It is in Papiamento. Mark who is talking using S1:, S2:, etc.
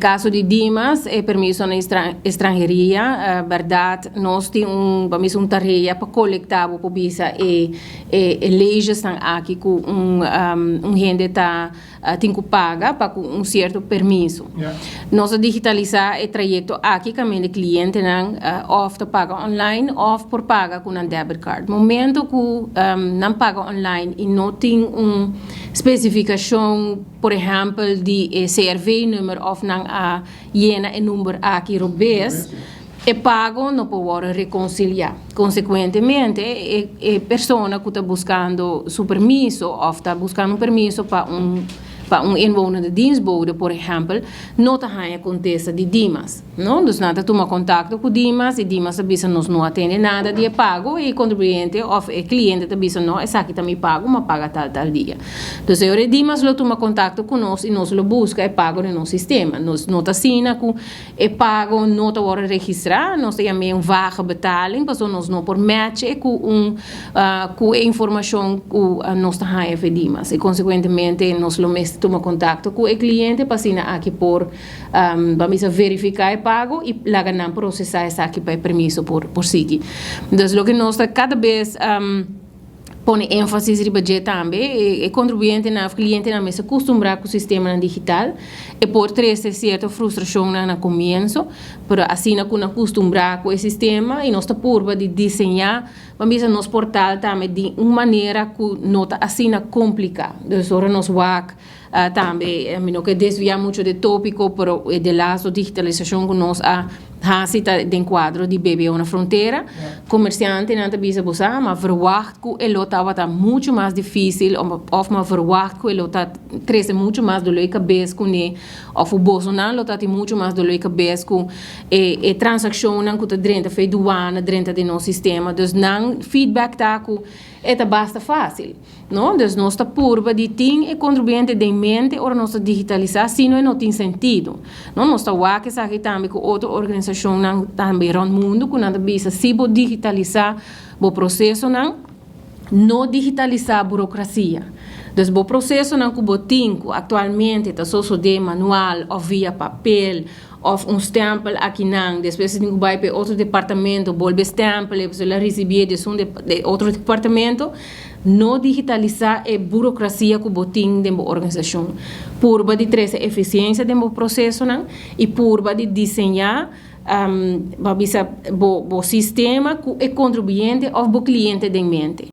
S1: Caso di Dimas, e permiso na estranheria, berdad nos tin un, pa mi un tarea pa colecta bo por bisa e leyesnan aki cu un hende ta tin cu paga pa cu un cierto permiso. Nos a digitalisa e trayecto aki caminda clientenan of ta paga online of por paga cu nan debit card. Momento cu nan paga online y no tin un specificacion, por ehempel di e CRV-nummer of nan a yena e number aki robes, e pago no por wordo reconcilia. Consecuentemente, e persona cu ta buscando su permiso of ta buscando un permiso pa un inwonende dienstbode, por ehempel, no ta haya contesta di Dimas. No? Dus nan ta tuma contacto cu Dimas y Dimas ta bisa: "Nos no a tende nada di pago", y contribuyente of e cliente ta bisa: "No, esaki ta mi pago, m'a paga tal tal dia". Dus e Dimas lo tuma contacto cu nos y nos lo busca e pago den nos sistema. Nos no ta asina cu e pago no ta wordo registra, nos ta yama un vage betaling, paso nos no por match cu e informacion cu nos ta haya di Dimas. Y consecuentemente nos lo mester tuma contacto cu e cliente pa asina aki por ban verifica e pago y laga nan procesa esaki pa permiso por sigui. Dus loke nos ta cada bes pone enfasis riba dje tambe, e contribuyente of clientenan mester acostumbra cu e sistema digital y por trece cierto frustracion na comienso, pero asina cu acostumbra cu e sistema y nos ta purba di diseña, ban bisa, nos portal tambe di un manera cu no ta asina complica. Dus ora nos wak tambe, mi no kier desvia mucho di topico, pero di laatste digitalisacion cu nos a hasi den cuadro di BBO na frontera. Comerciantenan ta bisa bo, m'a verwacht cu e lo tabata mucho mas dificil of m'a verwacht cu e lo ta trece mucho mas dolor di cabes cu ne of bosonan lo ta mucho mas dolor di cabes cu e transaccionnan cu ta drenta via douane, drenta den nos sistema. Dus nan feedback ta cu e ta basta facil. No? Dus nos ta purba di tin e contribuyente den mente ora nos digitalisa, sino no tin sentido. No, nos ta wak esaki tambe cu otro organisacionnan tambe rond mundo cu nan ta bisa: si bo digitalisa e procesonan, no digitalisa burocracia. Dus e procesonan cu bo tin actualmente ta so di manual of via papel of un stempel akinan, despues tin cu bay pa otro departamento, bolbe stempel, bo ta ricibi di un di otro departamento. No digitalisa e burocracia cu bo tin den organisacion. Purba di trece eficiencia den procesonan y purba di diseña bo sistema cu e contribuyente of e cliente den mente.